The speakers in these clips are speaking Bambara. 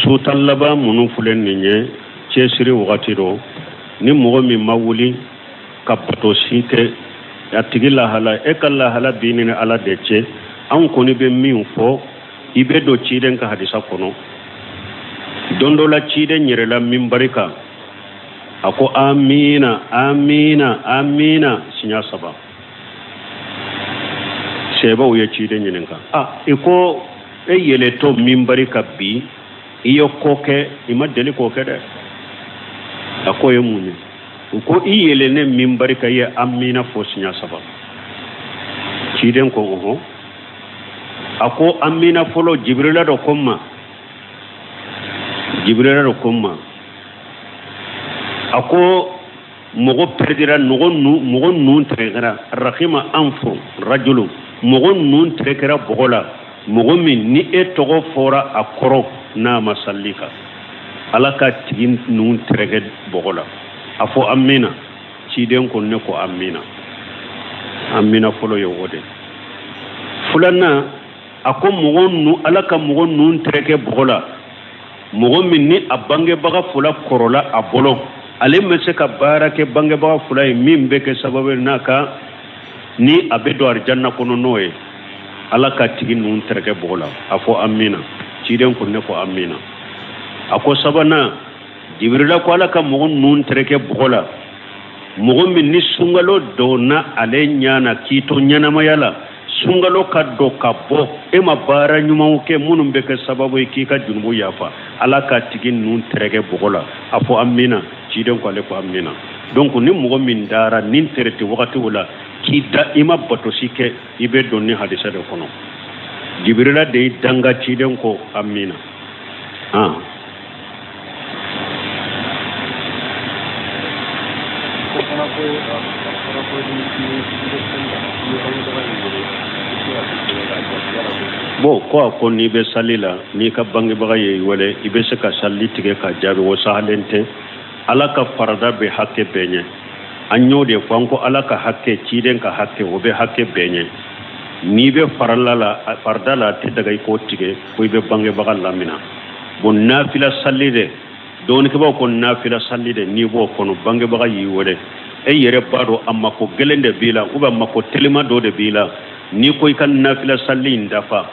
Su tan laban minnu filɛ nin ye, cɛsiri wagati dɔ, ni mɔgɔ min ma wuli ka bato si kɛ, a tigi lahala, e ka lahala b'i ni Ala de cɛ. Anw kɔni bɛ min fɔ, i bɛ don ciden ka hadisa kɔnɔ. Don dɔ la, ciden yɛlɛla minbari kan, a ko amina, amina, amina siɲɛ saba. Sahabaw ye ciden ɲininka: a i ko e yɛlɛtɔ minbari kan bi, i ye ko kɛ, i ma deli k'o kɛ dɛ. A k'o ye mun ye? U ko i yɛlɛnnen minbari kan, i ye amina fɔ siɲɛ saba. Ciden ko ɔhɔn. A ko amina fɔlɔ, Jibirila dɔ ko n ma, Jibirila dɔ ko n ma, a ko mɔgɔ pɛrɛdira, mɔgɔ nun tɛrɛkɛra, rakima anfu rajulu, mɔgɔ nun tɛrɛkɛra bɔgɔ la, mɔgɔ min ni e tɔgɔ fɔra a kɔrɔ n'a ma sali kan, Ala ka tigi nun tɛrɛkɛ bɔgɔ la. A fɔ amina. Ciden ko ne ko amina. Amina fɔlɔ ye o de. Filanan, a ko mɔgɔ nu, Ala ka mɔgɔ nun tɛrɛkɛ bɔgɔ la, mɔgɔ min ni a bangebaga fila kɔrɔla a bolo, ale bɛ se ka baara kɛ bangebaga fila ye min bɛ kɛ sababu ye n'a ka ni a bɛ don arijanna kɔnɔ n'o ye, Ala ka tigi nun tɛrɛkɛ bɔgɔ la. A fɔ amina. Ciden ko ne ko amina. A ko sabanan, Jibirila ko Ala ka mɔgɔ nun tɛrɛkɛ bɔgɔ la, mɔgɔ min ni sunkalo donna ale ɲɛ na k'i to ɲɛnamaya la, sunkalo ka don ka bɔ, e ma baara ɲumanw kɛ minnu bɛ kɛ sababu ye k'i ka junubu yafa, Ala ka tigi nun tɛrɛkɛ bɔgɔ la. A fɔ amina. Ciden ko ale ko amina. Donc ni mɔgɔ min dara nin tɛrɛte wagatiw la k'i da, i ma bato si kɛ, i bɛ don ni hadisa de kɔnɔ. Jibirila de y'i danga, ciden ko amina. Ah. Ko fana ko a fɔra ko ni i bɛ seli la, i ye bangebaga y'i wele, i bɛ se ka tigɛ k'a jaabi yala ko. Bon, ko a ko n'i bɛ sali la, n'i ka bangebaga y'i wele, i bɛ se ka sali tigɛ ka jaabi, o sahalen tɛ. Ala ka farada bɛ hakɛ bɛɛ ɲɛ. An y'o de fɔ, an ko Ala ka hakɛ, ciden ka hakɛ, o bɛ hakɛ bɛɛ ɲɛ. N'i bɛ farala la, farida la, a tɛ daga i k'o tigɛ ko i bɛ bangebaga lamina. Bon, nafila sali de, dɔɔnikɛbaw ko nafila sali de, n'i b'o kɔnɔ, bangebaga y'i wele, e yɛrɛ b'a dɔn a mako gɛlɛn de b'i la ou bien mako telima dɔ de b'i la, n'i ko i ka nafila sali in dafa,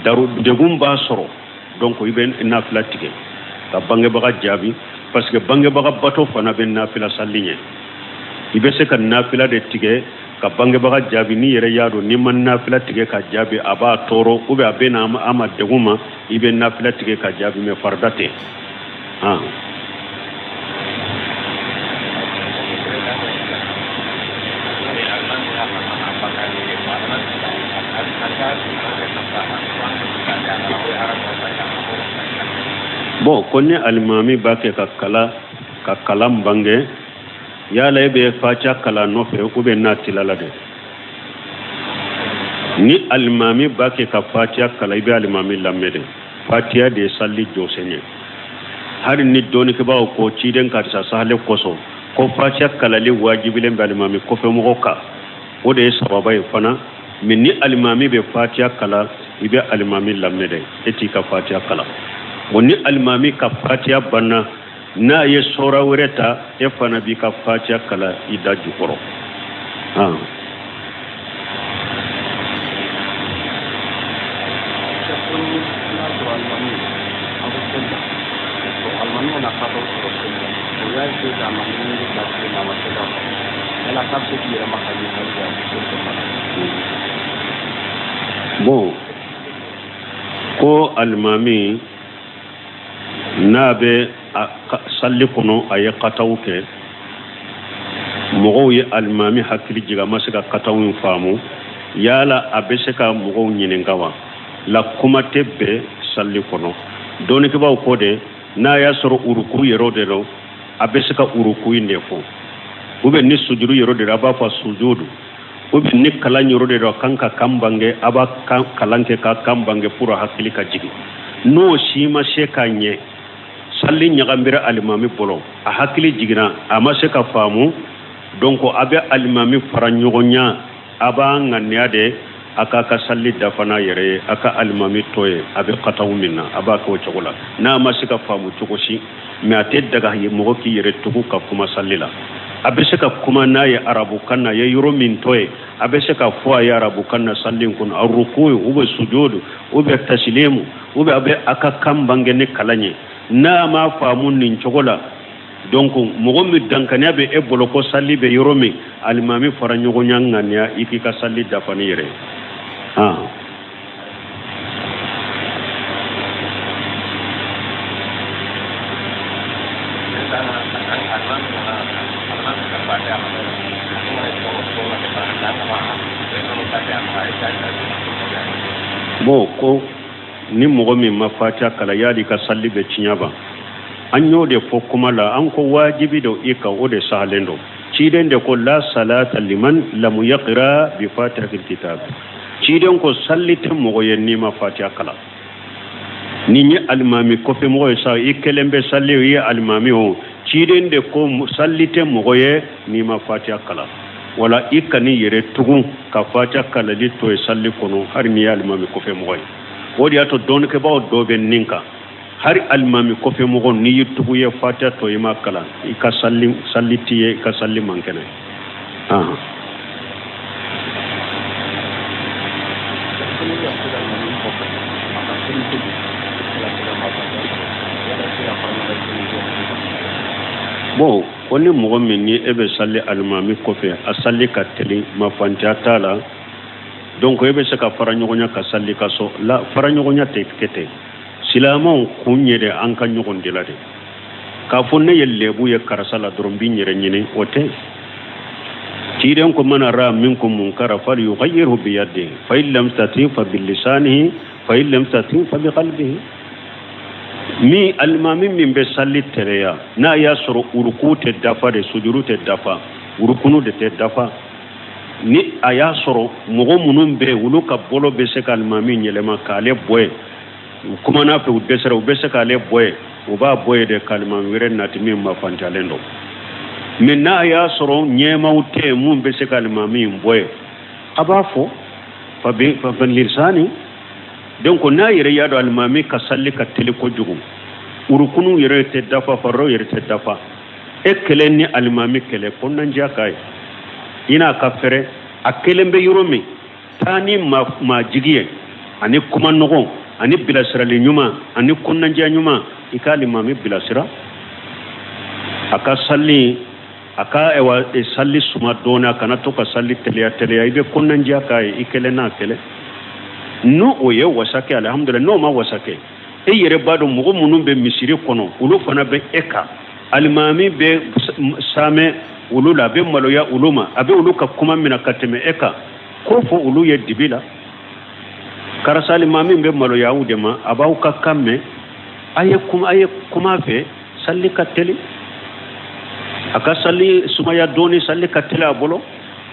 daru degun b'a sɔrɔ. Donc i bɛ nafila tigɛ ka bangebaga jaabi, parce que bangebaga bato fana bɛ nafila sali ɲɛ. I bɛ se ka nafila de tigɛ ka bangebaga jaabi. N'i yɛrɛ y'a dɔn n'i ma nafila tigɛ ka jaabi, a b'a tɔɔrɔ ou bien a bɛ na a ma degun ma, i bɛ nafila tigɛ ka jaabi, mais farida tɛ. Ah. Bon, ko ni alimami b'a kɛ ka kalan bange, yala e bɛ fatiya kalan nɔfɛ ou bien n'a tilala de? Ni alimami b'a kɛ ka fatiya kalan, i bɛ alimami lamɛn de. Fatiya de ye sali jɔsen ye. Hali ni dɔnnikɛbaaw ko ciden karisa sahale kosɔn ko fatiya kalali wajibilen bɛ alimami kɔfɛmɔgɔ kan, o de ye sababa ye fana. Mais ni alimami bɛ fatiya kalan, i bɛ alimami lamɛn dɛ, e t'i ka fatiya kalan. Bon, ni alimami ka fatiya banna, n'a ye sɔra wɛrɛ ta, e fana b'i ka fatiya kalan i da jukɔrɔ. Ah. Ko ni n'a sɔrɔ alimami aw bɛ seli la, alimami nana fatɔ sɔrɔ seli la, o y'a se k'a ma ɲini ka seli a ma se k'a faamu, yala k'a bɛ se k'i yɛrɛ ma ka ɲininkali kɛ a bɛ seli kɔnɔna la? Bon, ko alimami n'a bɛ sali kɔnɔ, a ye kataw kɛ, mɔgɔw ye alimami hakili jigin, a ma se ka kataw in faamu, yala a bɛ se ka mɔgɔw ɲininka wa? La kuma tɛ bɛn sali kɔnɔ. Dɔnnikɛbaaw ko de, n'a y'a sɔrɔ uruku yɔrɔ de don, a bɛ se ka uruku in de fɔ, ou bien ni sujuru yɔrɔ de don, a b'a fɔ sujudu, ou bien ni kalan yɔrɔ de don, a kan ka kan bange, a b'a kalan kɛ ka kan bange pour hakili ka jigin. N'o si ma se ka ɲɛ, sali ɲagambira alimami bolo, a hakili jiginna, a ma se ka faamu, donc a bɛ alimami fara ɲɔgɔn ɲa, a b'a ŋaniya de, A k'a ka salli dafa n'a yɛrɛ ye, a ka alimami to yen, a bɛ kataw min na, a b'a kɛ o cogo la. N'a ma se ka faamu cogo si, mais a tɛ daga ye mɔgɔ k'i yɛrɛ tugu ka kuma salli la. A bɛ se ka kuma n'a ye arabukan na, a ye yɔrɔ min to yen, a bɛ se ka fɔ a ye arabukan na salli in kɔnɔ, a ruku ou bien sujudu ou bien tasilimu ou bien a bɛ a ka kan bange ni kalan ye. N'a ma faamu nin cogo la, donc mɔgɔ min dankaniya bɛ e bolo ko salli bɛ yɔrɔ min, alimami fara ɲɔgɔnya ŋaniya, i k'i ka salli dafa n'i yɛrɛ ye. Bon, ko ni mɔgɔ min ma fatiha kalan, yali ka salli bɛ tiɲɛ ba? An y'o de fɔ kuma la, an ko wajibi don i kan, o de sahalen don. Ciden de ko la salata liman lam yaqra bi fatihatil kitab. Ciden ko salli tɛ mɔgɔ ye n'i ma fatiha kalan. Ni ye alimami kɔfɛ mɔgɔ ye sa, i kelen bɛ salli o, i ye alimami o, ciden de ko salli tɛ mɔgɔ ye n'i ma fatiha kalan. Wala i kan'i yɛrɛ tugun ka fatiha kalali to ye salli kɔnɔ, hali n'i ye alimami kɔfɛ mɔgɔ ye. O de y'a to dɔnnikɛbaaw dɔ bɛ nin kan, hali alimami kɔfɛ mɔgɔ, n'i y'i tugu ye fatiha to i ma kalan, i ka salli t'i ye, i ka salli man kɛnɛ. Bon, ko ni mɔgɔ min ni e bɛ salli alimami kɔfɛ, a salli ka teli, mafantiya t'a la, donc e bɛ se ka fara ɲɔgɔnya ka salli ka so la. Fara ɲɔgɔnya tɛ kɛ ten. Silamɛw kun ye de an ka ɲɔgɔn dela de. K'a fɔ ne ye lebu ye karisa la dɔrɔn, n b'i yɛrɛ ɲini, o tɛ. Ciden ko man ra'a minkum munkara falyughayyirhu biyadihi fa in lam yastati fa bilisanihi fa in lam yastati fa biqalbihi. Min alimami min bɛ salli teliya, n'a y'a sɔrɔ uruku tɛ dafa de, sujuru tɛ dafa, urukunu de tɛ dafa, ni a y'a sɔrɔ mɔgɔ minnu bɛ yen, olu ka bolo bɛ se ka alimami yɛlɛma k'ale bɔ yen, u kumana fɛ, u dɛsɛra, u bɛ se k'ale bɔ yen, u b'a bɔ yen de k'alimami wɛrɛ nati min mafantiyalen don. Mais n'a y'a sɔrɔ ɲɛmaw tɛ yen mun bɛ se ka alimami in bɔ yen, a b'a fɔ fa bilisani. Donc n'a yɛrɛ y'a dɔn alimami ka salli ka teli kojugu, urukunu yɛrɛ tɛ dafa, fariraw yɛrɛ tɛ dafa, e kelen ni alimami kɛlɛ kɔnɔnandiya k'a ye, i n'a ka fɛrɛ, a kelen bɛ yɔrɔ min, taa ni maa jigi ye ani kuma nɔgɔn ani bilasirali ɲuman ani kɔnɔnandiya ɲuman, i ka alimami bilasira, a ka salli, a ka ɛwa salli suma dɔɔni, a kana to ka salli teliya teliya, i bɛ kɔnɔnandiya k'a ye, i kelen n'a kɛlɛ. N'o o ye wasa kɛ, alihamudulila. N'o ma wasa kɛ, e yɛrɛ b'a dɔn mɔgɔ minnu bɛ misiri kɔnɔ, olu fana bɛ e kan. Alimami bɛ saamɛ olu la, a bɛ maloya olu ma, a bɛ olu ka kuma minɛ ka tɛmɛ e kan. Ko fɔ olu ye dibi la, karisa alimami bɛ maloya aw de ma, a b'aw ka kan mɛn, a ye kuma fɛ, salli ka teli, a ka salli sumaya dɔɔni, salli ka teli a bolo.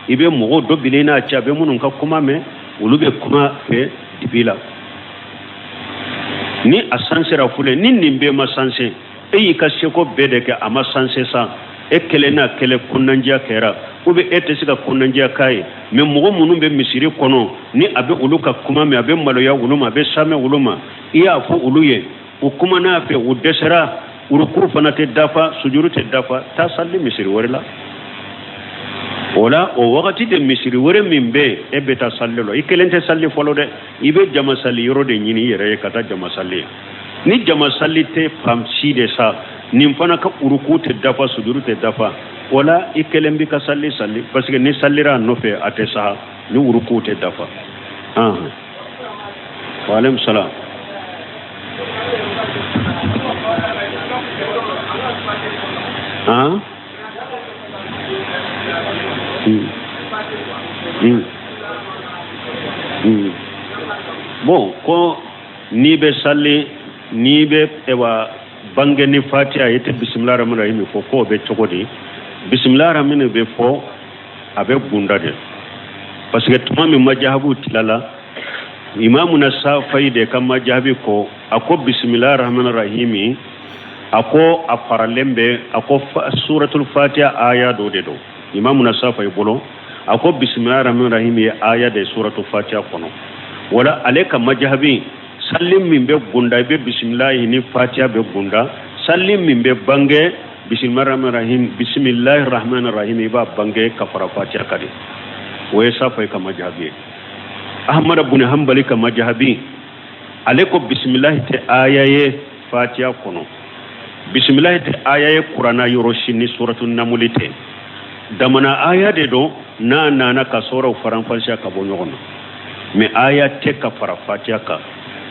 I bɛ mɔgɔw dɔ bila i n'a cɛ, a bɛ minnu ka kuma mɛn, olu bɛ kuma fɛ dibi la. Ni a sansera fule, ni nin bɛɛ ma sanse, e y'i ka seko bɛɛ de kɛ, a ma sanse sa, e kelen n'a kɛlɛ kɔnɔnandiya kɛra, ou bien e tɛ se ka kɔnɔnandiya k'a ye, mais mɔgɔ minnu bɛ misiri kɔnɔ, ni a bɛ olu ka kuma mɛn, a bɛ maloya olu ma, a bɛ samɛ olu ma, i y'a fɔ olu ye, u kumana a fɛ, u dɛsɛra, uruku fana tɛ dafa, sujuru tɛ dafa, taa salli misiri wɛrɛ la. O la o wagati de misiri wɛrɛ min bɛ yen, e bɛ taa salli la, i kelen tɛ salli fɔlɔ dɛ, i bɛ jama salli yɔrɔ de ɲini i yɛrɛ ye ka taa jama salli ye. Ni jama salli tɛ fan si de sa, nin fana ka uruku tɛ dafa, sujuru tɛ dafa, o la i kelen b'i ka salli salli, parce que ni sallira a nɔfɛ a tɛ sa, ni uruku tɛ dafa. Wa aleykum salaam. Bon, ko n'i bɛ salli, n'i bɛ ewa bange ni fatiha, i tɛ bisimila rahman rahim fɔ, k'o bɛ cogo di? Bisimila rahman bɛ fɔ, a bɛ gunda de, parce que tuma min majahabu tilala, imamu na safayi de ka majahabi ko, a ko bisimila rahman rahim, a ko a faralen bɛ, a ko suratul fatiha aya dɔ de don imamu na safayi bolo. A ko bisimilahi rahmani rahim ye aya de suratu fatiha kɔnɔ. Wala ale ka majahabi, salli min bɛ gunda, i bɛ bisimilahi ni fatiha bɛ gunda. Salli min bɛ bange, bisimilahi rahmani rahim, bisimilahi rahmani rahim, i b'a bange ka fara fatiha kan de. O ye Safayi ka majahabi ye. Ahmada bun Hanbali ka majahabi, ale ko bisimilahi tɛ aya ye fatiha kɔnɔ, bisimilahi tɛ aya ye kurana yɔrɔ si ni suratu namuli tɛ. Damana aya de don, n'a nana ka sɔrɔw faranfasiya ka bɔ ɲɔgɔn na, mais aya tɛ ka fara fatiha kan.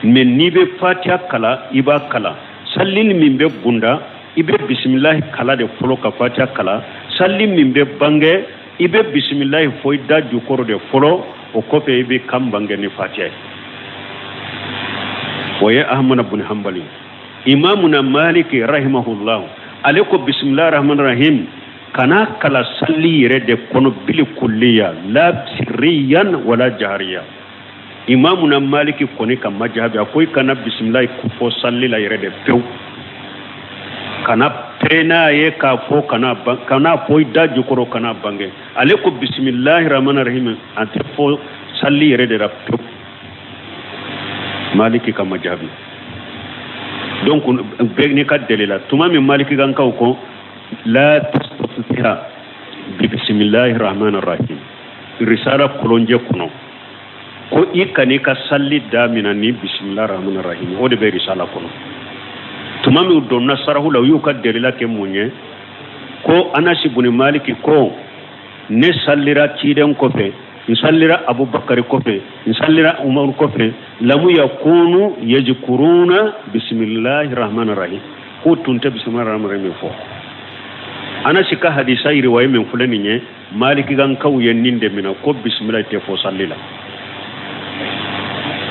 Mais n'i bɛ fatiha kalan, i b'a kalan. Salli min bɛ gunda, i bɛ bisimilahi kala de fɔlɔ ka fatiha kalan. Salli min bɛ bange, i bɛ bisimilahi fɔ i da jukɔrɔ de fɔlɔ, o kɔfɛ i bɛ kan bange ni fatiha ye. O ye Ahmada bun Hanbali. Imamuna Maliki rahimahullah, ale ko bisimilahi rahmani rahim kana kala salli yɛrɛ de kɔnɔ bili kulliya, la sirriyan wala jahariya. Imamuna Maliki kɔni ka majahabi, a ko i kana bisimilahi fɔ salli la yɛrɛ de pewu, kana pere n'a ye k'a fɔ, kana fɔ i da jukɔrɔ, kana bange. Ale ko bisimilahi rahmani rahim a tɛ fɔ salli yɛrɛ de la pewu, Maliki ka majahabi. Donc bɛɛ n'i ka delila. Tuma min Maliki kankaw ko la tastaftiha bi bisimilahi rahmani rahim, risala kolonjɛ kɔnɔ, ko i kan'i ka salli damina ni bisimilahi rahmani rahim, o de bɛ risala kɔnɔ. Tuma min u donna sarahu la, u y'u ka delila kɛ mun ye? Ko Anasi buni Maliki ko ne sallira ciden kɔfɛ, n sallira Abubakari kɔfɛ, n sallira Umaru kɔfɛ, lamu yakunu yajkuruna bisimilahi rahmani rahim, k'u tun tɛ bisimilahi rahmani rahim fɔ. Anasi ka hadisa riwaye min filɛ nin ye, Maliki kankaw ye nin de minɛ ko bisimilahi tɛ fɔ salli la.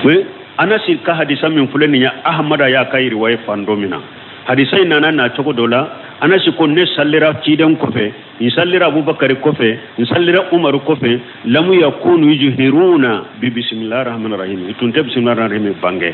Oui, Anasi ka hadisa min filɛ nin ye, Ahmada y'a ka riwaye fan dɔ min na, hadisa in nana na cogo dɔ la. Anasi ko ne sallira ciden kɔfɛ, n sallira Abubakari kɔfɛ, n sallira Umaru kɔfɛ, lamu yakunu yujhiruna bi bisimilahi rahmani rahim, i tun tɛ bisimilahi rahmani rahim bange.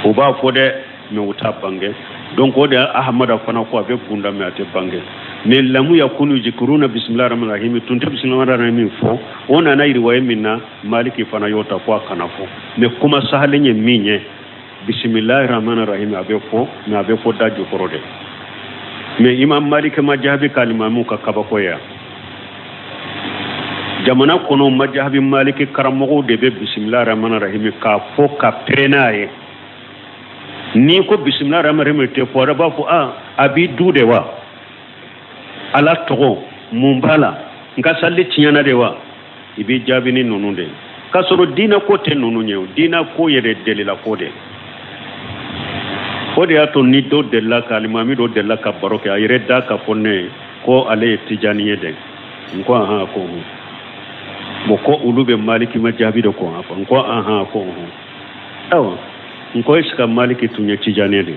O b'a fɔ dɛ, mais u t'a bange. Donc o de Ahmada fana ko a bɛ gunda, mais a tɛ bange. Mais lamu yakunu yujhiruna bisimilahi rahmani rahim, tun tɛ bisimilahi rahmani rahim fɔ. O nana riwaye min na, Maliki fana y'o ta ko a kana fɔ. Mais kuma sahalen ye min ye, bisimilahi rahmani rahim a bɛ fɔ, mais a bɛ fɔ da jukɔrɔ de. Mais Imam Maliki ma jaabi k'alimamu ka kabako ye. Jamana kɔnɔ majahabi Maliki karamɔgɔw de bɛ bisimilahi rahmani rahim k'a fɔ ka pere n'a ye. N'i ko bisimilahi rahmani rahim tɛ fɔ, a b'a fɔ a b'i du de wa, Ala tɔgɔ mun b'a la, n ka salli tiɲɛna de wa? I b'i jaabi ni ninnu de ye, k'a sɔrɔ diinɛ ko tɛ ninnu ye, diinɛ ko yɛrɛ delila ko de. O de y'a to ni dɔ delila ka alimami dɔ delila ka baro kɛ, a yɛrɛ da ka fɔ ne ye ko ale ye tijani ye dɛ. N ko ahan, ko hɔn. Bon, ko olu bɛ Maliki ma jaabi de ko a fɔ. N ko ahan, ko hɔn. Ayiwa, n ko est ce que Maliki tun ye tijani ye de?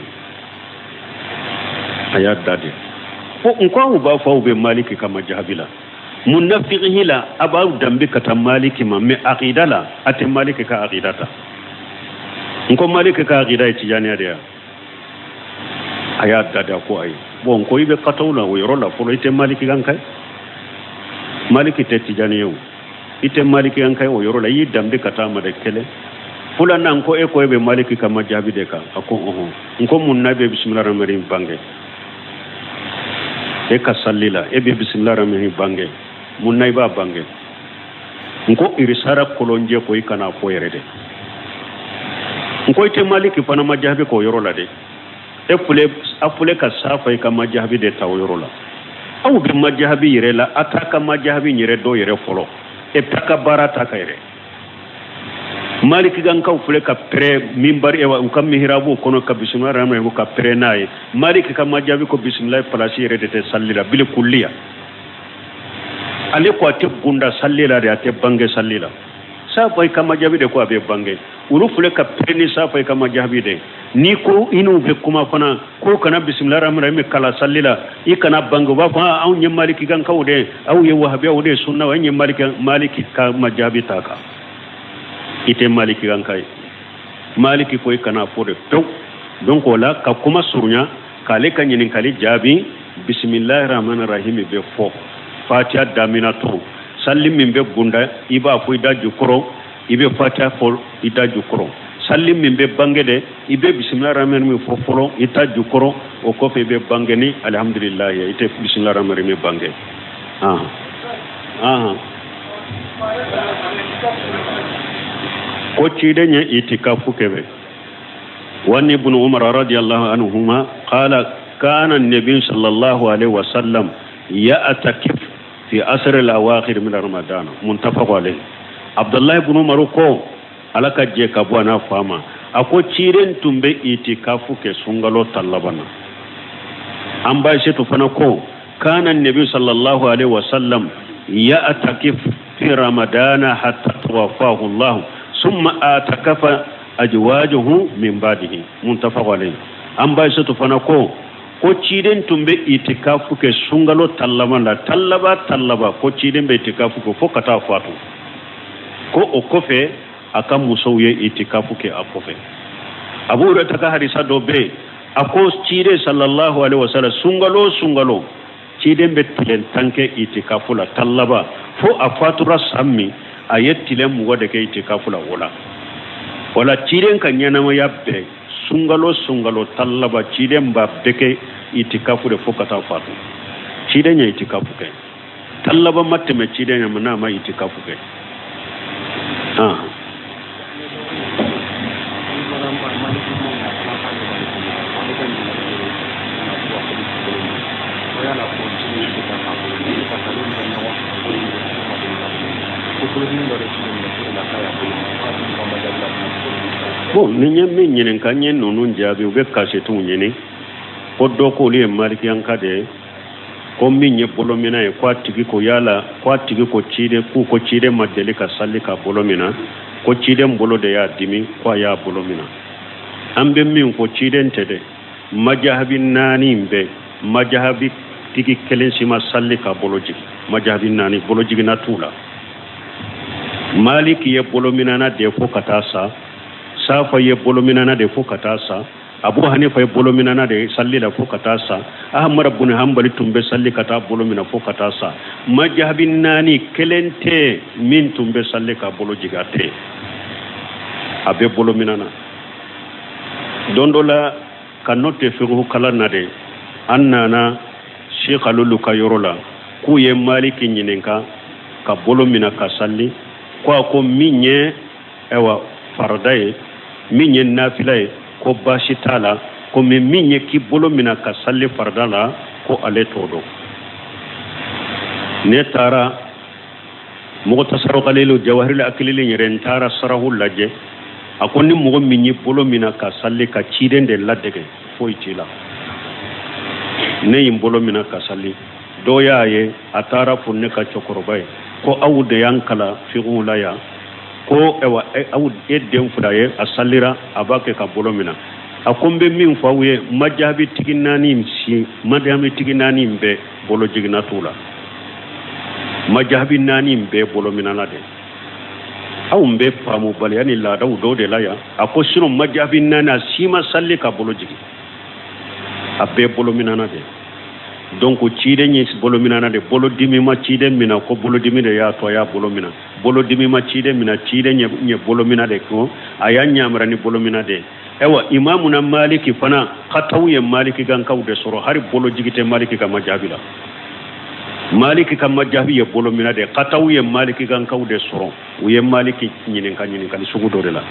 A y'a da de ko n ko aw b'a fɔ aw bɛ Maliki ka majahabi la, mun na fiqhi la a b'aw danbe ka taa Maliki ma, mais aqida la a tɛ Maliki ka aqida ta? N ko Maliki ka aqida ye tijaniya de ya? A y'a da de ko ayi. Bon, n ko i bɛ kataw la o yɔrɔ la fɔlɔ, i tɛ Maliki kan kai, Maliki tɛ tijani ye o, i tɛ Maliki kan kai o yɔrɔ la, i y'i danbe ka taa ma de. Kelen filanan, ko e ko e bɛ Maliki ka majabi de kan? A ko ɔhɔn. N ko mun na e bɛ bisimilahi rahmani rahim bange e ka salli la? E bɛ bisimilahi rahmani rahim bange mun na? I b'a bange. N ko irisara kolonjɛ ko i kana fɔ yɛrɛ de. N ko i tɛ Maliki fana ma jaabi k'o yɔrɔ la dɛ. E filɛ, a filɛ ka safa i ka majahabi de ta o yɔrɔ la. Aw bɛ majahabi yɛrɛ la, a t'a ka majahabi yɛrɛ dɔ yɛrɛ fɔlɔ, e bɛ ka baara ta ka yɛrɛ. Maliki kankaw filɛ ka pɛrɛ minbari u ka mihirabu kɔnɔ ka bisimilahi rahmani rahim ka pɛrɛ n'a ye. Maliki ka majahabi ko bisimilahi palasi yɛrɛ de tɛ salli la bili kulliya. Ale ko a tɛ gunda salli la de, a tɛ bange salli la. Safa i ka majahabi de ko a bɛ bange. Olu filɛ ka pɛrɛ ni safa i ka majahabi de. N'i ko i n'u bɛ kuma fana ko kana bisimilahi rahmani rahim kala salli la, i kana bange, u b'a fɔ anw ye Maliki kankaw de, aw ye wahabiyaw de, sunnaw, an ye Maliki ka majahabi ta kan. I tɛ Maliki kanka ye. Maliki ko i kana fɔ de pewu. Donc o la ka kuma surunya k'ale ka ɲininkali jaabi, bisimilahi rahmani rahim bɛ fɔ fatiha daminɛ to. Sali min bɛ gunda, i b'a fɔ i da jukɔrɔ, i bɛ fatiha fɔ i da jukɔrɔ. Sali min bɛ bange de, i bɛ bisimila rahmani min fɔ fɔlɔ i ta jukɔrɔ, o kɔfɛ i bɛ bange ni alihamudulilayi, i tɛ bisimila rahmani min bange. Ko ciden ye itikafu kɛ bɛ. Wa ibn Umar radiyallahu anhuma qala kana an-nabi sallallahu alaihi wasallam ya'takif fi asr al-awakhir min Ramadan, muttafaq alayhi. Abdullah ibn Umar ko, Ala ka jɛ ka bɔ a n'a fa ma, a ko ciden tun bɛ itikafu kɛ sunkalo tan laban na. An ba Aisatu fana ko kana nabi sallallahu alaihi wasallam ya'takif fi ramadana hatta tawaffahu Allah summa atakafa ajwajuhu min ba'dihi, muttafaq alayhi. An ba Aisatu fana ko ko ciden tun bɛ itikafu kɛ sunkalo tan laban la, tan laban tan laban, ko ciden bɛ itikafu kɛ fo ka taa fatu, ko o kɔfɛ a ka musow ye itikafu kɛ a kɔfɛ. Abu Hurairah ka hadisa dɔ bɛ yen, a ko ciden sallallahu alaihi wasallam sunkalo sunkalo ciden bɛ tilen 10 kɛ itikafu la tan laban, fo a fatura san min a ye tilen 20 de kɛ itikafu la. O la wala ciden ka ɲɛnamaya bɛɛ sunkalo sunkalo tan laban ciden b'a bɛɛ kɛ itikafu de fo ka taa fatu. Ciden ye itikafu kɛ tan laban ma tɛmɛ ciden ɲɛ n'a ma itikafu kɛ. Bon, ni n ye min ɲininka, n ye ninnu jaabi, u bɛ kasetiw ɲini ko dɔ k'olu ye malikiyanka de ye, ko min ye bolominɛ ye, ko a tigi ko yala ko a tigi ko ciden k'u ko ciden ma deli ka sali ka bolo minɛ, ko ciden bolo de y'a dimi ko a y'a bolo minɛ. An bɛ min fɔ ciden tɛ dɛ, majahabi naani bɛɛ majahabi tigi kelen si ma sali ka bolo jigin, majahabi naani bolo jiginna t'u la. Maliki ye bolominana de fo ka taa sa, Safa ye bolominana de fo ka taa sa, Abu Hanifa ye bolominana de sali la fo ka taa sa, Ahmad bun Hanbali tun bɛ sali ka taa bolo minɛ fo ka taa sa. Majahabi naani kelen tɛ min tun bɛ sali ka bolo jigin, a tɛ, a bɛ bolominana. Don dɔ la ka n'o tɛ fiqhu kalan na de, an nana Sheikh Alulu ka yɔrɔ la k'u ye Maliki ɲininka ka bolo minɛ ka sali, ko a ko min ye ayiwa farada ye, min ye nafila ye, ko baasi t'a la, ko min ye k'i bolo minɛ ka sali farada la, ko ale t'o dɔn. Ne taara Mukhtasar Khalil Jawahirul Akilili yɛrɛ, n taara sarahu lajɛ, a ko ni mɔgɔ min y'i bolo minɛ ka sali ka ciden de ladege, foyi t'i la. Ne ye n bolo minɛ ka sali, dɔ y'a ye, a taara fo ne ka cɛkɔrɔba ye ko aw de y'an kalan fiqhu la yan, ko ayiwa aw e den fila ye, a salira a b'a kɛ ka bolo minɛ. A ko n bɛ min fɔ aw ye, majahabi tigi naani si, majahabi tigi naani bɛɛ bolo jiginna t'u la, majahabi naani bɛɛ bolo minɛna de. Anw bɛ faamubaliya ni laadaw dɔw de la yan. A ko sinon majahabi naani a si ma sali ka bolo jigin, a bɛɛ bolo minɛna de. Donc ciden ye bolo minɛna de, bolodimi ma ciden minɛ, ko bolodimi de y'a to a y'a bolo minɛ, bolodimi ma ciden minɛ, ciden ye bolo minɛ de, ko a y'a ɲamara ni bolo minɛ de. Ayiwa imamuna Maliki fana kataw ye Maliki kankaw de sɔrɔ, hari bolo jigi tɛ Maliki ka majahabi la. Maliki ka majahabi ye bolo minɛ de, kataw ye Maliki kankaw de sɔrɔ, u ye Maliki ɲininka ɲininkali sugu dɔ de la.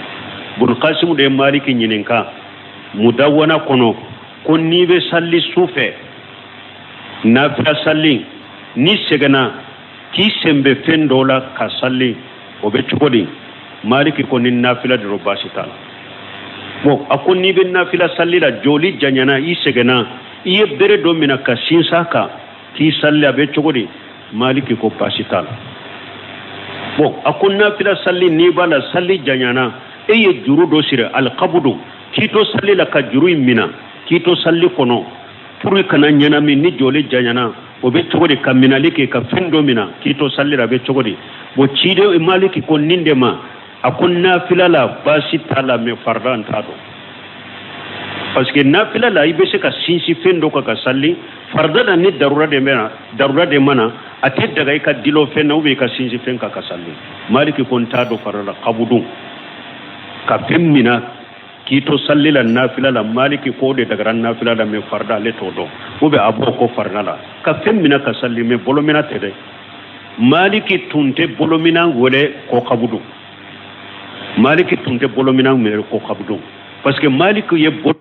Bun Kasimu de ye Maliki ɲininka Mudawana kɔnɔ ko n'i bɛ sali su fɛ nafila sali, n'i sɛgɛnna k'i sen bɛ fɛn dɔ la ka sali, o bɛ cogo di? Maliki ko ni nafila de don baasi t'a la. Bon, a ko n'i bɛ nafila sali la, joli janyana, i sɛgɛnna, i ye bere dɔ minɛ ka sinsin a kan k'i sali, a bɛ cogo di? Maliki ko baasi t'a la. Bon, a ko nafila sali n'i b'a la, sali janyana, e ye juru dɔ siri alikabudu, k'i to sali la ka juru in minɛ k'i to sali kɔnɔ pour i kana ɲɛnami ni joli janyana, o bɛ cogo di? Ka minɛli kɛ ka fɛn dɔ minɛ k'i to sali la, a bɛ cogo di? Bon, ciden Maliki ko nin de ma, a ko nafila la baasi t'a la, mais farida n t'a dɔn. Parce que nafila la i bɛ se ka sinsin fɛn dɔ kan ka sali. Farida la, ni darura de bɛ na, darura de ma na, a tɛ daga i ka dulon fɛn na ou bien i ka sinsin fɛn kan ka sali. Maliki ko n t'a dɔn farida la kabudu ka fɛn mina k'i to sali la nafila la. Maliki ko de dagara nafila la, mais farida ale t'o dɔn, ou bien a b'o ko farida la ka fɛn mina ka sali, mais bolomina tɛ dɛ. Maliki tun tɛ bolomina wele ko kabudu. Maliki tun tɛ bolomina wele ko kabudu, parce que Maliki ye bolo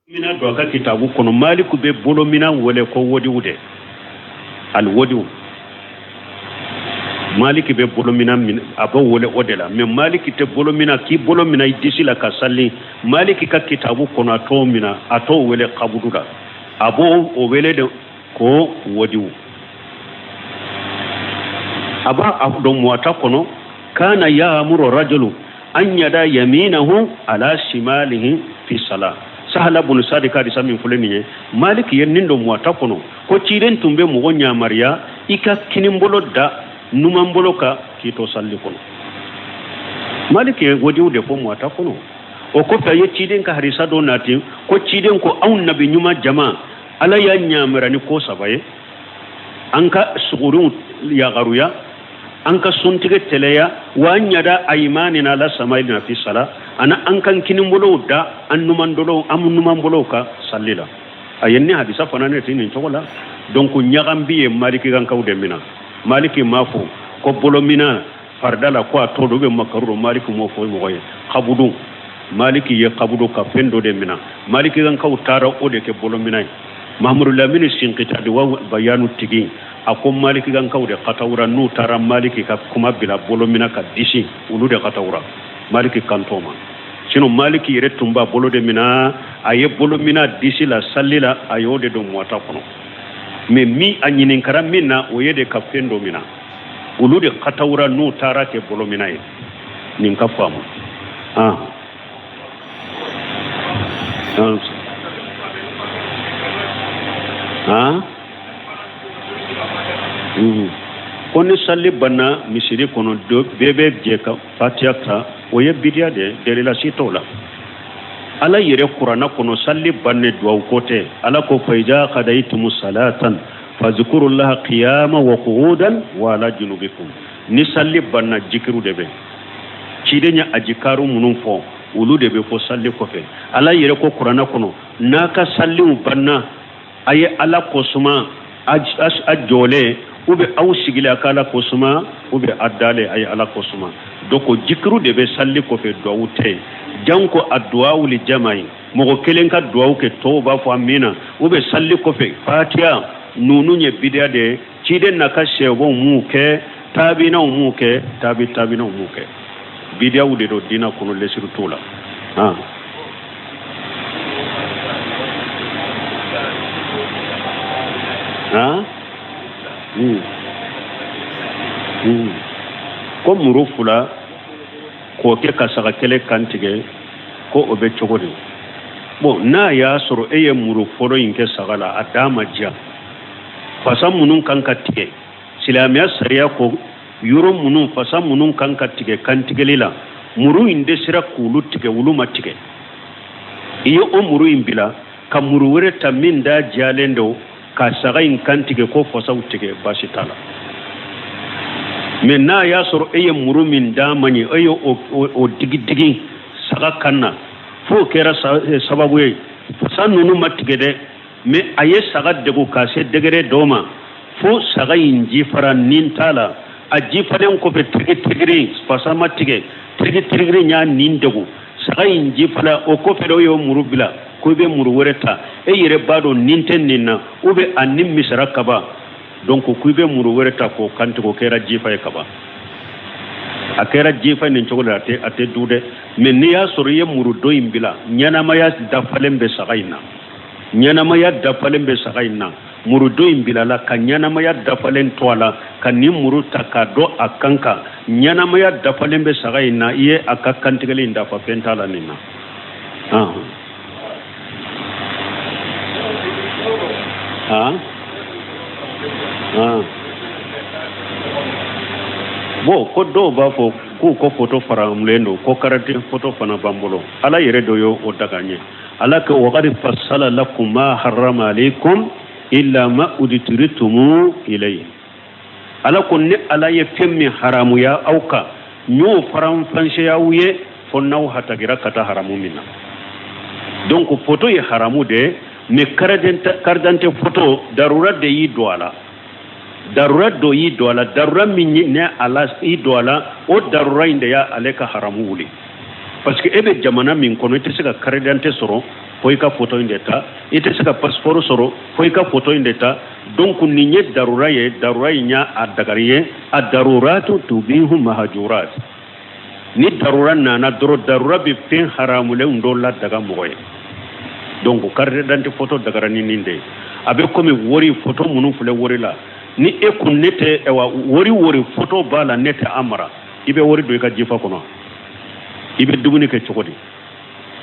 mina don a ka kitabu kɔnɔ. Maliku bɛ bolomina wele ko wodiw de, alwodiw. Maliki bɛ bolomina a bɛ wele o de la, mais Maliki tɛ bolomina k'i bolo mina i disi la ka sali. Maliki ka kitabu kɔnɔ, a t'o mina, a t'o wele kabudu la, a b'o o wele de ko wodiw. A b'a a don Muwata kɔnɔ, kana yaamuru rajulu an yada yaminahu ala shimalihi fi sala. Sahala bunu Sadi ka hadisa min filɛ nin ye, Maliki ye nin don Muwata kɔnɔ ko ciden tun bɛ mɔgɔ yamaruya i ka kinibolo da numanbolo kan k'i to salli kɔnɔ. Maliki ye wodiw de fɔ Muwata kɔnɔ. O kɔfɛ, a ye ciden ka hadisa dɔ nati ko ciden ko anw nabi ɲuman jama, Ala y'a yamaruya ni ko saba ye: an ka sugurinw yagaruya, an ka suntigɛ tɛlɛya, wa an yada ayimanina ala samailina fi sala, ana an kan kinibolow da an numanbolow an numanbolow kan salli la. A ye ni hadisa fana ne ti nin cogo la. Donc ɲagambi ye Maliki kankaw de mina. Maliki m'a fɔ ko bolomina farida la ko a t'o don bɛ makaru don. Maliki m'o fɔ mɔgɔ ye. Kabudu, Maliki ye kabudu ka fɛn dɔ de mina, Maliki kankaw taara o de kɛ bolomina ye. Mahamadu Lamini Sinkita de wa bayanu tigi, a ko Maliki kankaw de katawura n'u taara Maliki ka kuma bila bolomina ka disi, olu de katawura Maliki kantɔ ma. Sinon Maliki yɛrɛ tun b'a bolo de mina, a ye bolomina disi la sali la, a y'o de don Muwata kɔnɔ. Mais min a ɲininkara min na, o ye de ka fɛn dɔ mina, olu de katawura n'u taara kɛ bolomina ye. Nin ka faamu. Ah, ah, ko ni sali banna misiri kɔnɔ, bɛɛ bɛ jɛ ka fatiya ta, o ye bidiya de ye, delila si t'o la. Ala yɛrɛ kuranna kɔnɔ, sali banne duwawu ko tɛ. Ala ko fa iza qadaytumu salatan fazkurullaha qiyama wa qu'udan wa ala junubikum. Ni sali banna, jikiru de bɛ ciden ye ajikaru minnu fɔ, olu de bɛ fɔ sali kɔfɛ. Ala yɛrɛ ko kuranna kɔnɔ, n'a ka saliw banna, a ye Ala kosuma a jɔlen ou bien aw sigilen a ka Ala kosuma, ou bien a dalen a ye Ala kosuma. Donc jikiru de bɛ sali kɔfɛ, duwawu tɛ. Janko a duwawu li jama ye, mɔgɔ kelen ka duwawu kɛ, tɔw b'a fɔ amina, ou bien sali kɔfɛ fatiya ninnu ye bidiya de ye. Ciden n'a ka sɛbɛnw m'u kɛ, taabinaw m'u kɛ, taabi taabinaw m'u kɛ, bidiyaw de don diinɛ kɔnɔ, lesiru t'o la. Han han, ko muru fila k'o kɛ ka saga kelen kan tigɛ, ko o bɛ cogo di? Bon, n'a y'a sɔrɔ e ye muru fɔlɔ in kɛ saga la, a da ma diya, fasa minnu kan ka tigɛ, silamɛya sariya ko yɔrɔ minnu fasa minnu kan ka tigɛ kantigɛli la, muru in dɛsɛra k'olu tigɛ, olu ma tigɛ, i ye o muru in bila ka muru wɛrɛ ta min da diyalen don ka saga in kan tigɛ, ko fasaw tigɛ, baasi t'a la. Mais n'a y'a sɔrɔ e ye muru min d'a ma ɲɛ, e ye o digi digi saga kan na f'o kɛra sababu ye fasa ninnu ma tigɛ dɛ, mais a ye saga degun ka se degré dɔ ma fo saga in jifara nin t'a la, a jifalen kɔfɛ tirigi tirigiri fasa ma tigɛ, tirigi tirigiri y'a nin degun, saga in jifala, o kɔfɛ de o y'o muru bila. ko i bɛ muru wɛrɛ ta, e yɛrɛ b'a dɔn nin tɛ nin na, ou bien a ni misɛra kaban, donc ko i bɛ muru wɛrɛ ta k'o kantigɛ, o kɛra jifa ye kaban. A kɛra jifa nin cogo la, a tɛ du dɛ. Mais n'i y'a sɔrɔ i ye muru dɔ in bila, ɲɛnamaya dafalen bɛ saga in na, ɲɛnamaya dafalen bɛ saga in na, muru dɔ in bilala ka ɲɛnamaya dafalen to a la, ka nin muru ta k'a don a kan kan, ɲɛnamaya dafalen bɛ saga in na, i ye a ka kantigɛli in dafa, fɛn t'a la nin na. Bon, ko dɔw b'a fɔ k'u ko foto faramulen don, ko karate foto fana b'an bolo. Ala yɛrɛ dɔ y'o daga an ye. Ala ko waqad fassala lakum ma harrama alaykum illa ma udtirtum ilayhi. Ala ko ne Ala ye fɛn min haramuya aw kan, n y'o faranfasiya aw ye fo n'aw hatagira ka taa haramu min na. Donc foto ye haramu de ye, mais carte d'identité foto darura de y'i don a la, darura dɔ y'i don a la, darura min ne ala y'i don a la, o darura in de y'a ale ka haramu wuli. Parce que e bɛ jamana min kɔnɔ, i tɛ se ka carte d'identité sɔrɔ fo i ka foto in de ta, i tɛ se ka passeport sɔrɔ fo i ka foto in de ta. Donc nin ye darura ye, darura in y'a a dagari ye. A daruratu tubihu mahajurat. Ni darura nana dɔrɔn, darura bɛ fɛn haramulenw dɔ ladaga mɔgɔ ye. Donc carte d'identité photo dagara ni nin de ye. A bɛ komi wari photo minnu filɛ wari la, ni e kun ne tɛ, ayiwa, wari photo b'a la, ne tɛ a mara, i bɛ wari don i ka jifa kɔnɔ, i bɛ dumuni kɛ cogo di?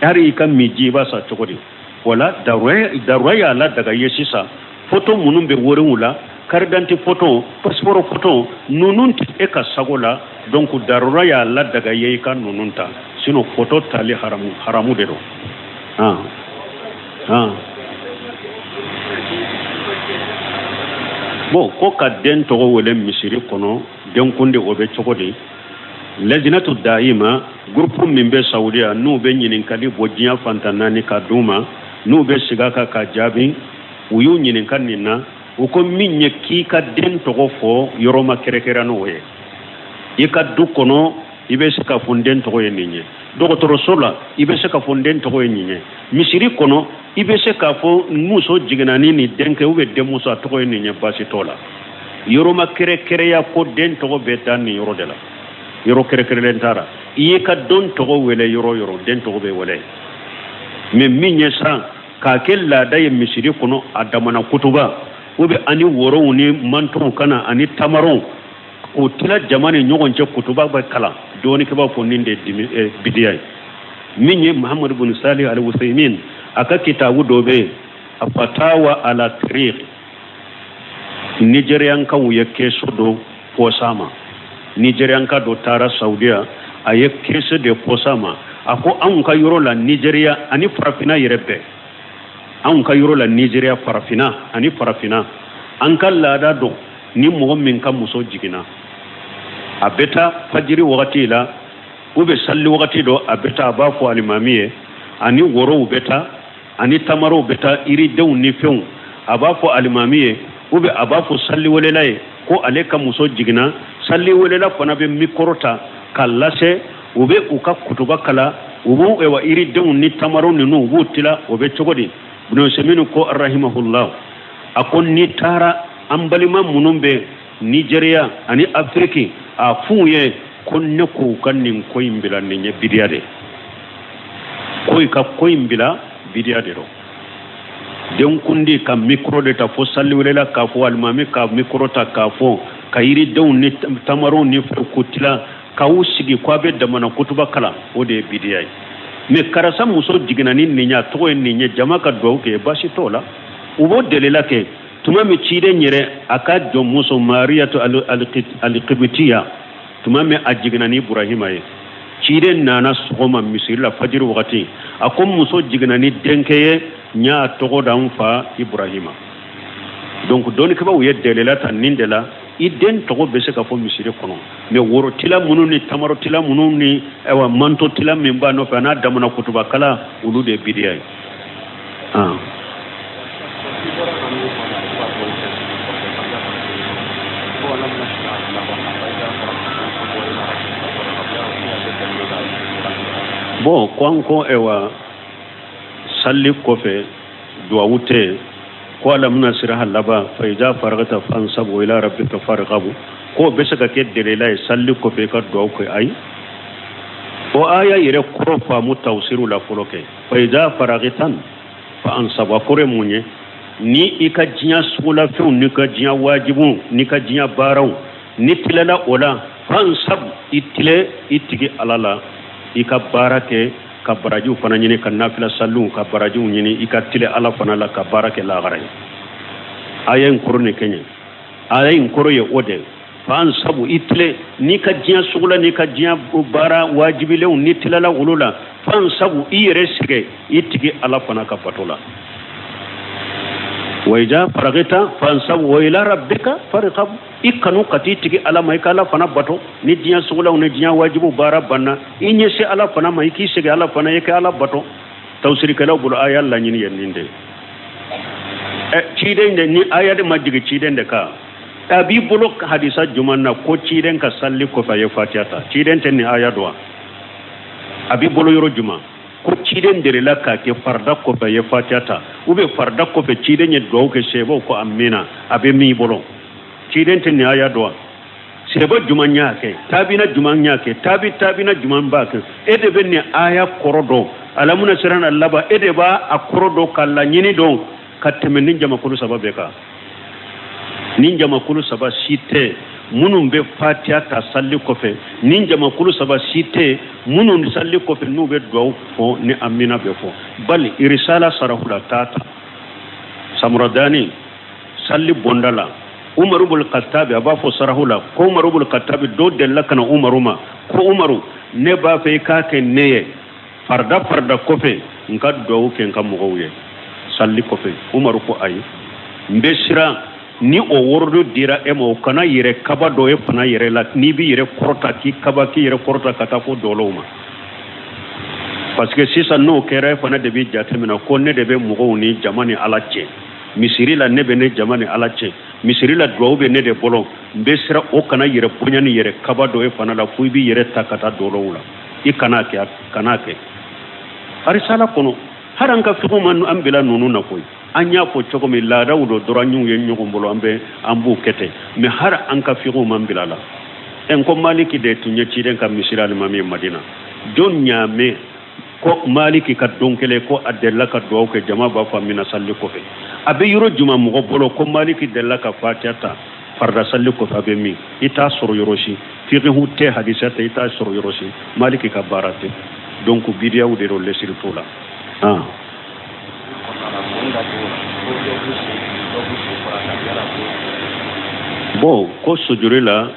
Hali i ka min ji i b'a san cogo di? Wala darura y'a ladaga ye. Sisan photo minnu bɛ wariw la, carte d'identité photo, passeport photo, ninnu tɛ e ka sago la. Donc darura y'a ladaga ye i ka ninnu ta, sinon photo tali haramu haramu de don. Bon, ko ka den tɔgɔ wele misiri kɔnɔ denkundi, o bɛ cogo di? Lajinatu dayima, groupe min bɛ Saudiya, n'u bɛ ɲininkali bɔ diɲɛ fantan naani ka d'u ma, n'u bɛ sigi a kan ka jaabi, u y'u ɲininka nin na. U ko min ye k'i ka den tɔgɔ fɔ yɔrɔ ma kɛrɛkɛrɛ n'o ye, i ka du kɔnɔ i bɛ se ka fɔ n den tɔgɔ ye nin ye, dɔgɔtɔrɔso la i bɛ se ka fɔ n den tɔgɔ ye nin ye, misiri kɔnɔ i bɛ se k'a fɔ n muso jiginna ni nin denkɛ ou bien denmuso a tɔgɔ ye nin ye, baasi t'o la. Yɔrɔ ma kɛrɛkɛrɛya ko den tɔgɔ bɛ taa nin yɔrɔ de la, yɔrɔ kɛrɛkɛrɛlen t'a la. I y'i ka den tɔgɔ wele yɔrɔ yɔrɔ, den tɔgɔ bɛ wele. Mais min ye san k'a kɛ laada ye misiri kɔnɔ, a damana kutuba ou bien ani worow ni mantonw kana ani tamarow k'o tila jama ni ɲɔgɔn cɛ, kutuba bɛ kalan, dɔɔnikɛbaa fɔ nin de ye bidiya ye. Min ye Muhammadu bin Salih al Usaimin a ka kitabu dɔ bɛ yen, a fatawa ala tariq, Nigeriyankaw ye question dɔ poser ma. Nigeriyanka dɔ taara Saudiya, a ye question de poser ma. A ko anw ka yɔrɔ la Nigeriya ani farafinna yɛrɛ bɛɛ, anw ka yɔrɔ la Nigeriya, farafinna ani farafinna, an ka laada don, ni mɔgɔ min ka muso jiginna, a bɛ taa fajiri wagati la ou bien sali wagati dɔ, a bɛ taa a b'a fɔ alimami ye, ani worow bɛ taa ani tamarow bɛ taa, yiridenw ni fɛnw, a b'a fɔ alimami ye ou bien a b'a fɔ saliwelela ye ko ale ka muso jiginna. Saliwelela fana bɛ mikoro ta k'a lase, u bɛ u ka kutuba kala, u b'u ewa yiridenw ni tamarow ninnu u b'u tila. O bɛ cogo di? Ibn Usaimin ko rahimahullah, a ko n'i taara an balima minnu bɛ Nigeriya ani Afiriki, a f'u ye ko ne ko u ka nin ko in bila, nin ye bidiya de ko i ka ko in bila, bidiya de don. Denkundi ka mikoro de ta fo saliwelela k'a fɔ alimami ka mikoro ta k'a fɔ ka yiridenw ni tamarow ni fɛnw k'u tila k'aw sigi ko a bɛ damana kutuba kalan, o de ye bidiya ye. Mais karisa muso jiginna ni nin ye, a tɔgɔ ye nin ye, jama ka dugawu kɛ, baasi t'o la. U b'o delila kɛ tuma min ciden yɛrɛ a ka jɔnmuso Mariyatu alikibitiya, tuma min a jiginna ni Iburahima ye, ciden nana sɔgɔma misiri la fajiri wagati, a ko muso jiginna ni denkɛ ye, n y'a tɔgɔ da n fa Iburahima. Donc dɔnnikɛbaaw ye delila ta nin de la, i den tɔgɔ bɛ se ka fɔ misiri kɔnɔ, mais worotila minnu ni tamarotila minnu ni ayiwa mantotila min b'a nɔfɛ a n'a damana kutubakala, olu de ye bidiya ye. Bon, ko an ko ayiwa Sali kɔfɛ duwawu tɛ ko alam nasiraha laban fa iza faragta fansab wa ila rabbika farghab, k'o bɛ se ka kɛ delila ye sali kɔfɛ i ka duwawu kɛ. Ayi, o aya yɛrɛ kɔrɔ faamu tawusiru la fɔlɔ kɛ. Fa iza faragta fansab, a kɔrɔ ye mun ye? Ni i ka diɲɛ sugulafɛnw n'i ka diɲɛ wajibuw n'i ka diɲɛ baaraw n'i tilala o la, fansab, i tile i tigi ala la, i ka baara kɛ ka barajiw fana ɲini, ka nafila saliw ka barajiw ɲini, i ka tile ala fana la ka baara kɛ lahara ye. Aya in kɔrɔ nin kɛɲɛ, aya in kɔrɔ ye o de fansab, i tile n'i ka diɲɛ sugula n'i ka diɲɛ baara wajibilenw n'i tilala olu la, fansab, i yɛrɛ sɛgɛ i tigi ala fana ka bato la. Wa iza faragta fansab wa ila rabbika farghab, i kanu ka t'i tigi ala ma, i ka ala fana bato. Ni diɲɛ sugulaw ni diɲɛ wajibu baara banna, i ɲɛsin ala fana ma, i k'i sɛgɛ ala fana, i ka ala bato. Tawusirikɛlaw bolo aya laɲini ye nin de ye. Ciden de ni aya de ma jigin ciden de kan, a b'i bolo hadisa juman na ko ciden ka salli kɔfɛ a ye fatiya ta? Ciden tɛ nin aya dɔn wa? A b'i bolo yɔrɔ juman ko ciden delila k'a kɛ farida kɔfɛ a ye fatiya ta, ou bien farida kɔfɛ ciden ye duwawu kɛ, seebaw ko amina, a bɛ min bolo? Ciden tɛ nin aya dɔn wa? Seba juman y'a kɛ, tabina juman y'a kɛ, tabi tabina juman b'a kɛ. E de bɛ nin aya kɔrɔ dɔn, alam nasiraha laban, e de b'a a kɔrɔ dɔn ka laɲini dɔn ka tɛmɛ nin jamakulu saba bɛɛ kan. Nin jamakulu saba si tɛ minnu bɛ fatiya ta salli kɔfɛ, nin jamakulu saba si tɛ minnu salli kɔfɛ n'u bɛ duwawu fɔ ni amina bɛ fɔ. Bali irisala sarahula t'a ta samuradani salli bonda la, Umaru bul Khattabi a b'a fɔ sarahu la ko Umaru bul Khattabi dɔ delila ka na Umaru ma ko Umaru, ne b'a fɛ i k'a kɛ ne ye farida farida kɔfɛ n ka duwawu kɛ n ka mɔgɔw ye salli kɔfɛ. Umaru ko ayi, n bɛ siran ni o worodo dira e ma, o kana yɛrɛ kaba dɔ e fana yɛrɛ la, n'i b'i yɛrɛ kɔrɔta k'i kaba k'i yɛrɛ kɔrɔta ka taa fo dɔlɔw ma, parce que sisan n'o kɛra e fana de b'i jateminɛ ko ne de bɛ mɔgɔw ni jama ni ala cɛ misiri la, ne bɛ ne jama ni ala cɛ misiri la, duwawu bɛ ne de bolo, n bɛ siran o kana yɛrɛ bonya ni yɛrɛ kaba dɔ e fana la fo i b'i yɛrɛ ta ka taa dɔlɔw la, i kana kɛ, kana kɛ. Arisala kɔnɔ hali an ka figiw ma an bila ninnu na koyi. An y'a fɔ cogo min, laadaw dɔ dɔrɔn an y'u ye ɲɔgɔn bolo, an bɛ an b'u kɛ ten, mais hali an ka figiw ma bila la. N ko Maliki de tun ye ciden ka misiri alimami ye Madina. Jɔn y'a mɛn ko Maliki ka don kelen ko a delila ka duwawu kɛ jama b'a fɔ amina salli kɔfɛ? A bɛ yɔrɔ jumɛn mɔgɔ bolo ko Maliki delila ka fatiya ta farida salli kɔfɛ? A bɛ min? I t'a sɔrɔ yɔrɔ si. Fikihu tɛ, hadisa tɛ, i t'a sɔrɔ yɔrɔ si. Maliki ka baara tɛ. Donc bidiyaw de don, lesiri t'o la. Bon, ko sujuri la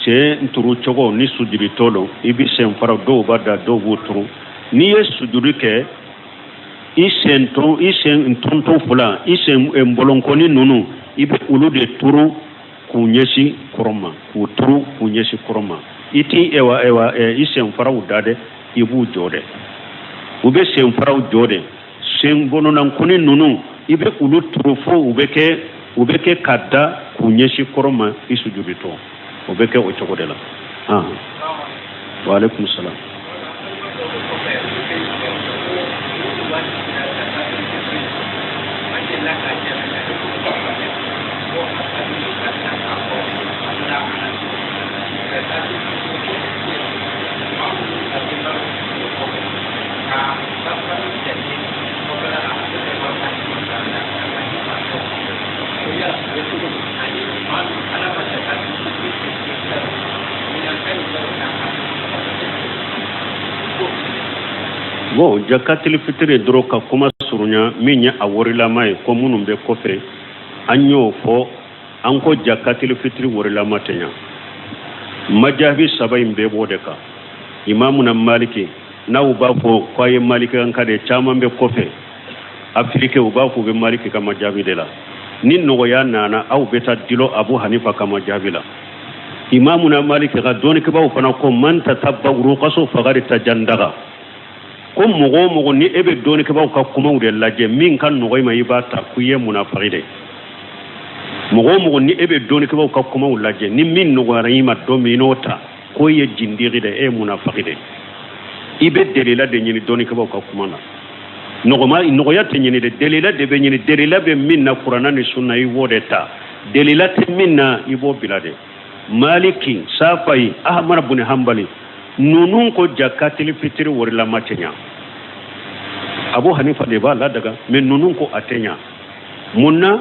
sen turu cogo ni sujuritɔ don, i bɛ sen fara, dɔw b'a da, dɔw b'u turu. N'i ye sujuri kɛ, i sen turu, i sen tonton fila, i sen bɔlɔnkɔni ninnu, i bɛ olu de turu k'u ɲɛsin kɔrɔn ma, k'u turu k'u ɲɛsin kɔrɔn ma. I t'i ewa ewa i sen faraw da dɛ, i b'u jɔ dɛ, u bɛ sen faraw jɔ de. Sen bɔnɔnankɔni ninnu, i bɛ olu turu fo u bɛ kɛ ka da k'u ɲɛsin kɔrɔn ma i sujuditɔ. O bɛ kɛ o cogo de la. Wa aleykum salam. Bon, jakatili fitiri dɔrɔn ka kuma surunya, min ye a warilama ye, ko minnu bɛ kɔfɛ, an y'o fɔ. An ko jakatili fitiri warilama tɛ ɲa. Majabi saba in bɛɛ b'o de kan. Imamuna Maliki, n'aw b'a fɔ k'a ye Maliki kan ka de, caman bɛ kɔfɛ Afirike, u b'a fɔ u bɛ Maliki ka majabi de la. Ni nɔgɔya nana, aw bɛ taa dilo Abu Hanifa ka majabi la. Imamuna Maliki ka dɔnnikɛbaaw fana ko man tatabba rukaso fagari tajandaga, ko mɔgɔ o mɔgɔ ni e bɛ dɔnnikɛbaaw ka kumaw de lajɛ, min ka nɔgɔ i ma i b'a ta, ko i ye munafaki de. Mɔgɔ o mɔgɔ ni e bɛ dɔnnikɛbaaw ka kumaw lajɛ, ni min nɔgɔyara i ma don min i n'o ta, ko i ye jindigi de, e ye munafaki de. I bɛ delila de ɲini dɔnnikɛbaaw ka kuma na. Nɔgɔya tɛ ɲini dɛ, delila de bɛ ɲini. Delila bɛ min na kuranna ni sunna, i b'o de ta. Delila tɛ min na, i b'o bila de. Maliki, Safayi, Ahmad bun Hanbali, ninnu ko jakatili fitiri warilama tɛ ɲa. Abu Hanifa de b'a ladaga, mais ninnu ko a tɛ ɲa. Mun na?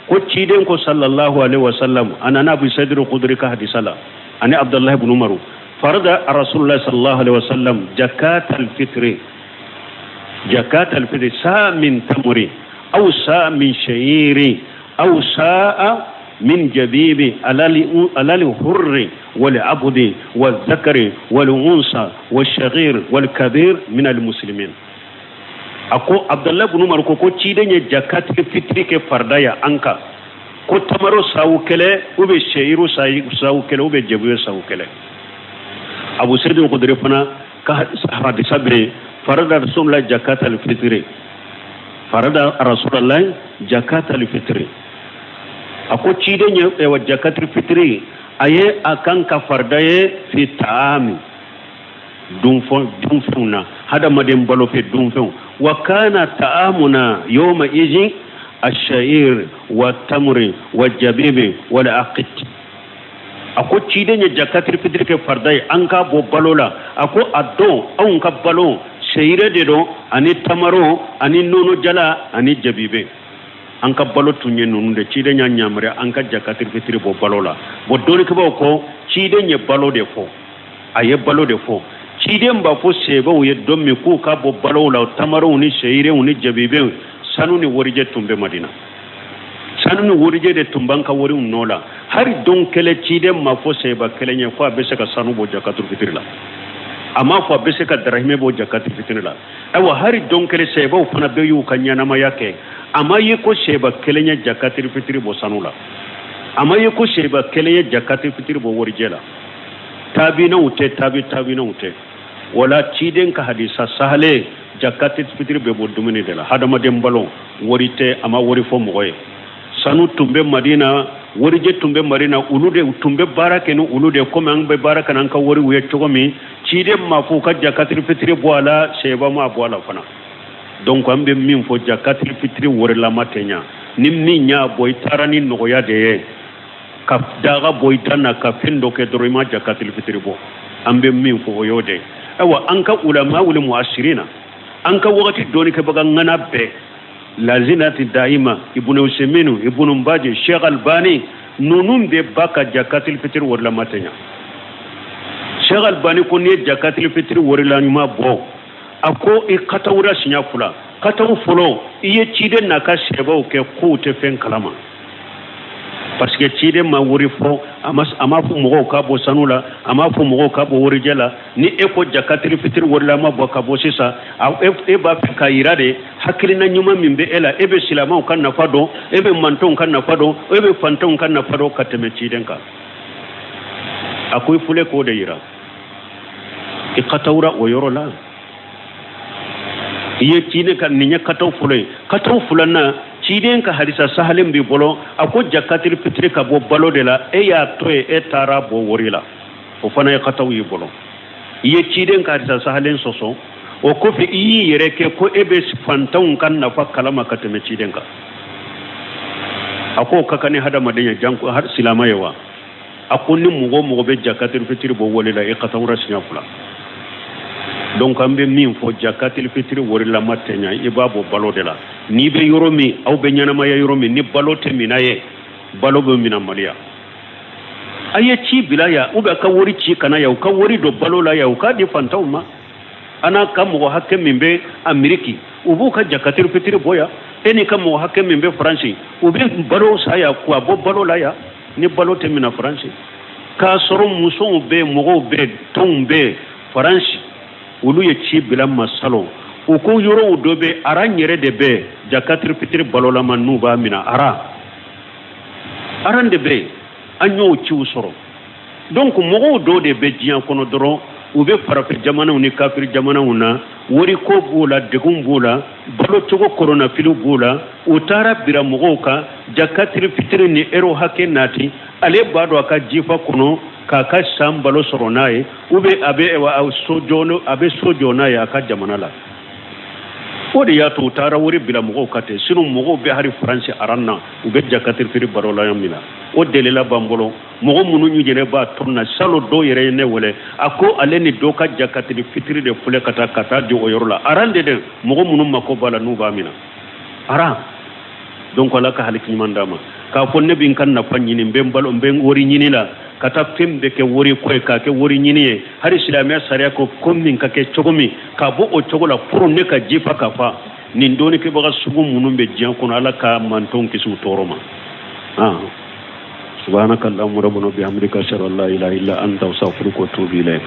Ko ciden ko sallallahu alaihi wasallam, a nana Abu Sa'id al-Khudri ka hadisa la ani Abdullah ibn Umaru, farada Rasulullah sallallahu alaihi wasallam jakat al-fitri, jakat al-fitri sa min tamri aw sa min sha'iri aw sa'a min jabibi alal hurri wal abdi wal zakari wal unsa wal shaghir wal kabir min al muslimin. A ko Abdullahi ibn Umar ko ciden ye jakati fitiri kɛ farida ya an kan, ko tamaro sawu kɛlɛ ou bien seyiru sawu kɛlɛ ou bien jabibu sawu kɛlɛ. Abu Sa'id al-Khudri fana ka hadisa bɛ farada Rasulullah jakat al-fitri, farada Rasulullah jakat al-fitri. A ko ciden ye jakat fitiri a ye a kan ka farida ye fi taami, dunfɛnw na, hadamaden balo fɛ dunfɛnw. Wa kana ta'amuna yawma izin ash-sha'ir wa tamri wa jabibi wal aqit. A ko ciden ye jakatiri fitiri kɛ farida ye an k'a bɔ balo la. A ko a don anw ka balo seyire de don ani tamaro ani nɔnɔ jala ani jabibe. An ka balo tun ye ninnu de. Ciden y'a yamaruya an ka jakatiri fitiri bɔ balo la. Bon, dɔnnikɛbaaw ko ciden ye balo de fɔ, a ye balo de fɔ. Ciden b'a fɔ sebaw ye don min k'u ka bɔ balow la, tamarow ni seyirew ni jabibew, sanu ni warijɛ tun bɛ Madina. Sanu ni warijɛ de tun b'an ka wariw nɔ la. Hali don kɛlɛ ciden ma fɔ seba kelen ye ko a bɛ se ka sanu bɔ jakatiri fitiri la, a m'a fɔ a bɛ se ka darahimɛ bɔ jakatiri fitiri la. Ayiwa, hali don kɛlɛ sebaw fana bɛɛ y'u ka ɲɛnamaya kɛ, a ma ye ko seba kelen ye jakatiri fitiri bɔ sanu la, a ma ye ko seba kelen ye jakatiri fitiri bɔ warijɛ la. Taabinaw tɛ, tabi taabinaw tɛ. Wala ciden ka hadisa sahale, jakati fitiri bɛ bɔ dumuni de la, hadamaden balo, wari tɛ, a ma wari fɔ mɔgɔ ye. Sanu tun bɛ Madina, warijɛ tun bɛ Madina, olu de tun bɛ baara kɛ ni olu de, komi an bɛ baara kɛ n'an ka wariw ye cogo min. Ciden ma fɔ u ka jakatiri fitiri bɔ a la, seba ma bɔ a la fana. Donc an bɛ min fɔ, jakatiri fitiri warilama tɛ ɲa. Ni min y'a bɔ, i taara ni nɔgɔya de ye ka daga bɔ i da na ka fɛn dɔ kɛ dɔrɔn, i ma jakatiri fitiri bɔ. An bɛ min fɔ o y'o de ye. Ayiwa, an ka ulama wuli muasirina, an ka wagati dɔnnikɛbaga ŋana bɛɛ, lazinati daima, Ibnu Useminu, Ibnu Baji, Sheikh Albani, ninnu bɛɛ ba ka jakatiri fitiri warilama tɛ ɲa. Sheikh Albani ko n'i ye jakatiri fitiri warilama bɔ, a ko i katawura siɲɛ fila. Kataw fɔlɔ, i ye ciden n'a ka sɛbɛw kɛ k'u tɛ fɛn kalama, parce que ciden ma wari fɔ, a ma fɔ mɔgɔw ka bɔ sanu la, a ma fɔ mɔgɔw ka bɔ warijɛ la. Ni e ko jakatiri fitiri warilama bɔ ka bɔ sisan, e b'a fɛ k'a yira de hakilina ɲuman min bɛ e la, e bɛ silamɛw ka nafa dɔn, e bɛ mantonw ka nafa dɔn, e bɛ fantanw ka nafa dɔn ka tɛmɛ ciden kan. A ko i fule k'o de yira, i katawura o yɔrɔ la. I ye ciden ka nin ye kataw fɔlɔ ye. Kataw filanan, ciden ka hadisa sahalen b'i bolo, a ko jakatiri fitiri ka bɔ balo de la, e y'a to yen, e taara bɔ wari la, o fana ye kataw y'i bolo. I ye ciden ka hadisa sahalen sɔsɔ. O kɔfɛ, i y'i yɛrɛ kɛ ko e bɛ fantanw ka nafa kalama ka tɛmɛ ciden kan. A k'o ka kan ni hadamaden ye, janko silamɛ ye wa. A ko ni mɔgɔ o mɔgɔ bɛ jakatiri fitiri bɔ wali la, i katawura siɲɛ fila. Donc an bɛ min fɔ, jakatili fitiri warilama tɛ ɲa, i b'a bɔ balo de la. N'i bɛ yɔrɔ min, aw bɛ ɲɛnamaya yɔrɔ min, ni balo tɛ mina ye, balo bɛ mina Maliya. A ye ci bila yan, ou bien ka wari ci ka na yan, u ka wari don balo la yan, u k'a di fantanw ma. An n'a ka mɔgɔ hakɛ min bɛ Ameriki, u b'u ka jakatiri fitiri bɔ yan. E n'i ka mɔgɔ hakɛ min bɛ Faransi, u bɛ balo san yan, k'a bɔ balo la yan. Ni balo tɛ mina Faransi, k'a sɔrɔ musow bɛ yen, mɔgɔw bɛ yen, tɔnw bɛ yen Faransi, olu ye ci bila ma salon. U ko yɔrɔw dɔ bɛ aran yɛrɛ de bɛ jakatiri fitiri balolama n'u b'a mina, aran de bɛ yen, an y'o ciw sɔrɔ. Donc mɔgɔw dɔw de bɛ diɲɛ kɔnɔ dɔrɔn, u bɛ farafin jamanaw ni kafiri jamanaw na, wariko b'u la, degun b'u la, balocogo koronafiliw b'u la, u taara bira mɔgɔw kan jakatiri fitiri ni ero hakɛ nati. Ale b'a dɔn a ka jifa kɔnɔ k'a ka san balo sɔrɔ n'a ye, ou bien a bɛ so jɔ n'a ye a ka jamana la. O de y'a to u taara wari bila mɔgɔw ka ten. Sinon mɔgɔw bɛ hali Faransi aran na, u bɛ jakatiri fitiri baro la min na, o delila b'an bolo. Mɔgɔ minnu y'u yɛrɛ b'a tɔn na, salon dɔw yɛrɛ ye ne wele, a ko ale ni dɔ ka jakatiri fitiri de filɛ ka taa di o yɔrɔ la aran de dɛ. Mɔgɔ minnu mako b'a la, n'u b'a minɛ aran. Donc Ala ka haliki ɲuman d'a ma. K'a fɔ ne bɛ n ka nafa ɲini, n bɛ n balo, n bɛ wari ɲini la, ka taa fɛn bɛɛ kɛ wari ko ye, k'a kɛ wari ɲini ye. Hali silamɛya sariya ko ko min ka kɛ cogo min, k'a bɔ o cogo la pour ne ka ji fa ka fa. Nin dɔnnikɛbaga sugu minnu bɛ diɲɛ kɔnɔ, Ala ka mantɔn kisi u tɔɔrɔ ma. Ah, subhanaka allahumma rabbana bihamdika, ashhadu an la ilaha illa anta, astaghfiruka wa atubu ilayk.